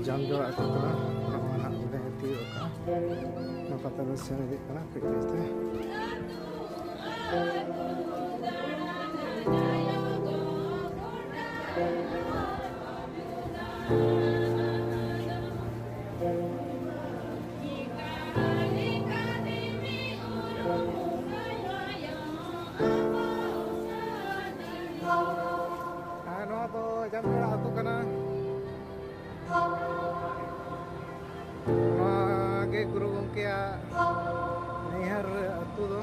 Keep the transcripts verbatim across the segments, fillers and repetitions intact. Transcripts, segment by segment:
ᱡᱟᱢᱡᱚᱲᱟ ᱟᱹᱛᱩ ᱠᱟᱱᱟ᱾ ᱱᱚᱜᱼᱚᱭ ᱱᱟᱦᱟᱜ ᱵᱚᱞᱮ ᱛᱤᱭᱳᱜ ᱟᱠᱟᱫᱼᱟ᱾ ᱱᱚᱝᱠᱟ ᱛᱮᱞᱮ ᱥᱮᱱ ᱤᱫᱤᱜ ᱠᱟᱱᱟ ᱠᱟᱹᱡ ᱠᱟᱹᱡ ᱛᱮ᱾ ᱟᱨ ᱱᱚᱣᱟ ᱫᱚ ᱡᱟᱢᱡᱚᱲᱟ ᱟᱹᱛᱩ ᱠᱟᱱᱟ᱾ ᱱᱚᱣᱟ ᱜᱮ ᱜᱩᱨᱩ ᱜᱚᱢᱠᱮᱭᱟᱜ ᱱᱟᱹᱭᱦᱟᱹᱨ ᱟᱹᱛᱩ ᱫᱚ᱾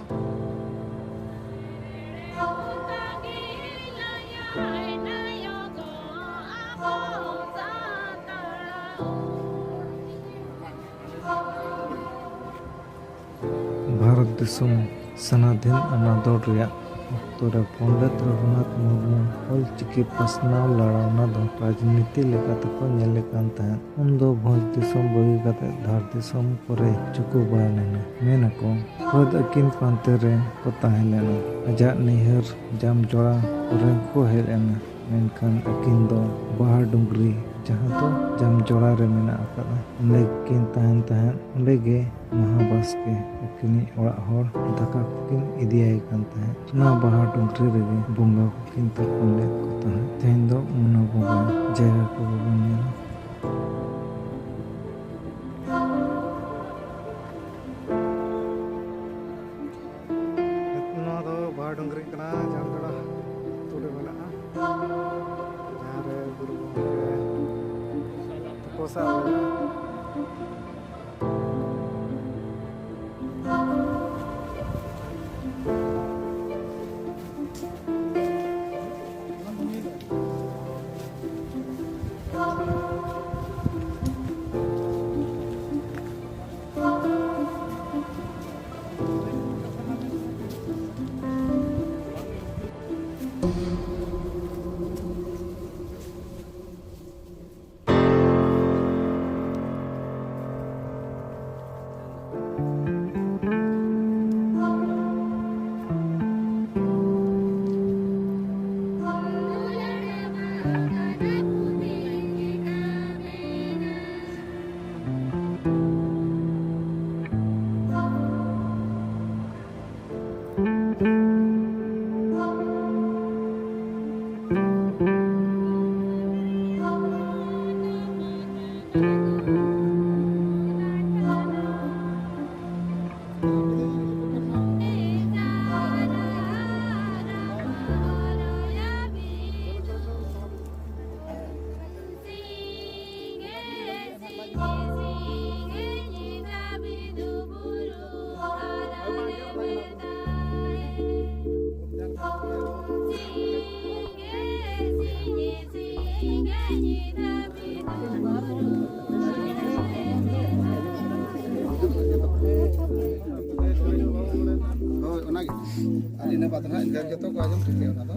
ᱵᱷᱟᱨᱚᱛ ᱫᱤᱥᱚᱢ ᱥᱟᱱᱟᱫᱷᱤᱱ ᱟᱱᱟᱫᱚᱲ ᱨᱮᱭᱟᱜ ᱚᱠᱛᱚ ᱨᱮ ᱯᱚᱱᱰᱤᱛ ᱨᱚᱜᱷᱩᱱᱟᱛᱷ ᱢᱩᱨᱢᱩ ᱚᱞ ᱪᱤᱠᱤ ᱯᱟᱥᱱᱟᱣ ᱞᱟᱲᱟᱣᱱᱟ ᱫᱚ ᱨᱟᱡᱽᱱᱤᱛᱤ ᱞᱮᱠᱟᱛᱮ ᱠᱚ ᱧᱮᱞᱮ ᱠᱟᱱ ᱛᱟᱦᱮᱸᱫ᱾ ᱩᱱᱫᱚ ᱵᱷᱚᱸᱡᱽ ᱫᱤᱥᱚᱢ ᱵᱟᱹᱜᱤ ᱠᱟᱛᱮ ᱫᱷᱟᱲ ᱫᱤᱥᱚᱢ ᱠᱚᱨᱮ ᱪᱩᱠᱩ ᱵᱟᱲᱟ ᱞᱮᱱᱟ᱾ ᱢᱮᱱ ᱟᱠᱚ, ᱯᱷᱟᱹᱫ ᱟᱹᱠᱤᱱ ᱯᱟᱱᱛᱮ ᱨᱮ ᱠᱚ ᱛᱟᱦᱮᱸ ᱞᱮᱱᱟ᱾ ᱟᱡᱟᱜ ᱱᱟᱹᱭᱦᱟᱹᱨ ᱡᱟᱢ ᱡᱚᱲᱟ ᱠᱚᱨᱮ ᱠᱚ ᱦᱮᱡ ᱮᱱᱟ, ᱢᱮᱱᱠᱷᱟᱱ ᱟᱹᱠᱤᱱ ᱫᱚ ᱵᱟᱦᱟ ᱰᱩᱝᱨᱤ, ᱡᱟᱦᱟᱸ ᱫᱚ ᱡᱟᱢ ᱡᱚᱲᱟ ᱨᱮ ᱢᱮᱱᱟᱜ ᱟᱠᱟᱫᱟ, ᱚᱸᱰᱮ ᱠᱤᱱ ᱛᱟᱦᱮᱱ ᱛᱟᱦᱮᱸᱫ᱾ ᱚᱸᱰᱮ ᱜᱮ ᱢᱟᱦᱟ ᱵᱟᱥᱠᱮ ᱟᱹᱠᱤᱱᱤᱡ ᱚᱲᱟᱜ ᱦᱚᱲ ᱫᱟᱠᱟ ᱠᱚᱠᱤᱱ ᱤᱫᱤᱭᱟᱭ ᱠᱟᱱ ᱛᱟᱦᱮᱸᱫ᱾ ᱚᱱᱟ ᱵᱟᱦᱟ ᱰᱩᱝᱨᱤ ᱨᱮᱜᱮ ᱵᱚᱸᱜᱟ ᱠᱚᱠᱤᱱ ᱛᱟᱯᱚᱱ ᱞᱮᱫ ᱠᱚ ᱛᱟᱦᱮᱸᱫ᱾ ᱛᱮᱦᱮᱧ ᱫᱚ ᱚᱱᱟ ᱵᱚᱸᱜᱟ ᱡᱟᱭᱜᱟ ᱠᱚ ᱵᱚᱱ ᱧᱮᱞᱟ᱾ ᱱᱚᱣᱟ ᱫᱚ ᱵᱟᱦᱟ ᱰᱩᱝᱨᱤ ᱠᱟᱱᱟ, ᱡᱟᱢᱡᱚᱲᱟ ᱟᱹᱛᱩ ᱨᱮ ᱢᱮᱱᱟᱜᱼᱟ, ᱡᱟᱦᱟᱸ ᱨᱮ ᱜᱩᱨᱩ ᱜᱚᱢᱠᱮ ᱛᱟᱠᱚ ᱥᱟᱶ ᱞᱮᱱᱟ᱾ ᱟᱨ ᱤᱱᱟᱹ ᱵᱟᱫᱽ ᱱᱟᱦᱟᱜ ᱮᱱᱠᱷᱟᱱ ᱡᱚᱛᱚ ᱠᱚ ᱟᱸᱡᱚᱢ ᱴᱷᱤᱠ ᱜᱮᱭᱟ ᱚᱱᱟ ᱫᱚ᱾